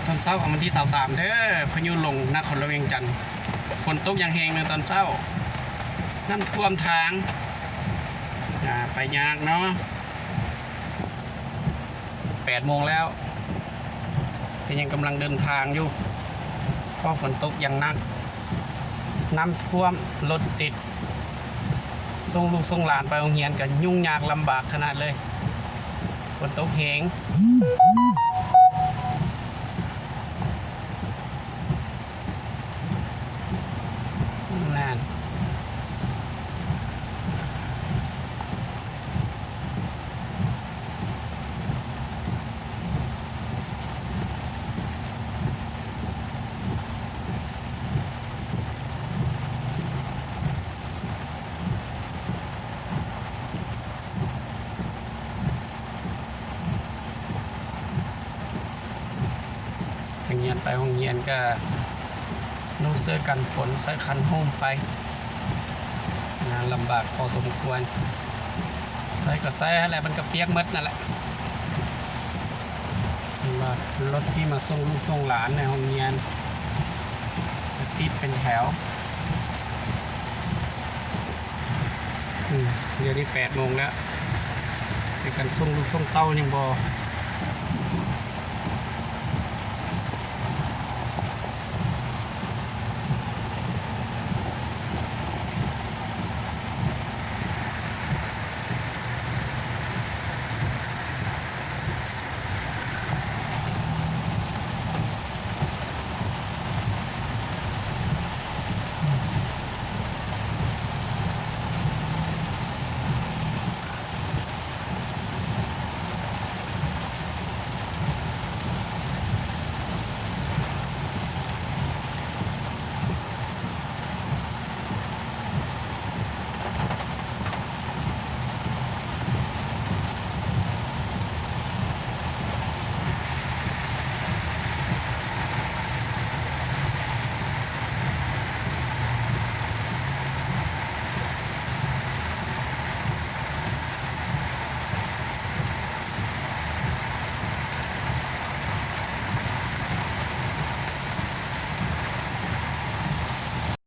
ຕອນເຊົ້າຂອງວັນທີຊາວສາມເດີ ພາຍຸລົງນະຄອນຫຼວງວຽງຈັນ ຝົນຕົກຢ່າງແຮງໃນຕອນເຊົ້າ ນ້ຳຖ້ວມທາງ ອ່າ ໄປຍາກເນາະ. ແປດໂມງແລ້ວ ແຕ່ຍັງກຳລັງເດີນທາງຢູ່ ເພາະຝົນຕົກຢ່າງໜັກ ນ້ຳຖ້ວມ ລົດຕິດ ສົ່ງລູກສົ່ງຫຼານໄປໂຮງຮຽນກໍຫຍຸ້ງຍາກລຳບາກຂະໜາດເລີຍ ຝົນຕົກແຮງ ນັ້ນ. ນັກຮຽນໄປໂຮງຮຽນກໍນຸ່ງເສື້ອກັນຝົນ ໃສ່ຄັນຮົ່ມໄປ ນະ ລຳບາກພໍສົມຄວນ ໃສ່ກໍໃສ່ຫັ້ນແຫຼະ ມັນກໍປຽກໝົດນັ້ນແຫຼະ. ເຫັນບໍ່ ລົດທີ່ມາສົ່ງລູກສົ່ງຫຼານໃນໂຮງຮຽນ ຕິດເປັນແຖວ. ອືມ ດຽວນີ້ແປດໂມງແລ້ວ ແຕ່ການສົ່ງລູກສົ່ງເຕົ້າຍັງບໍ່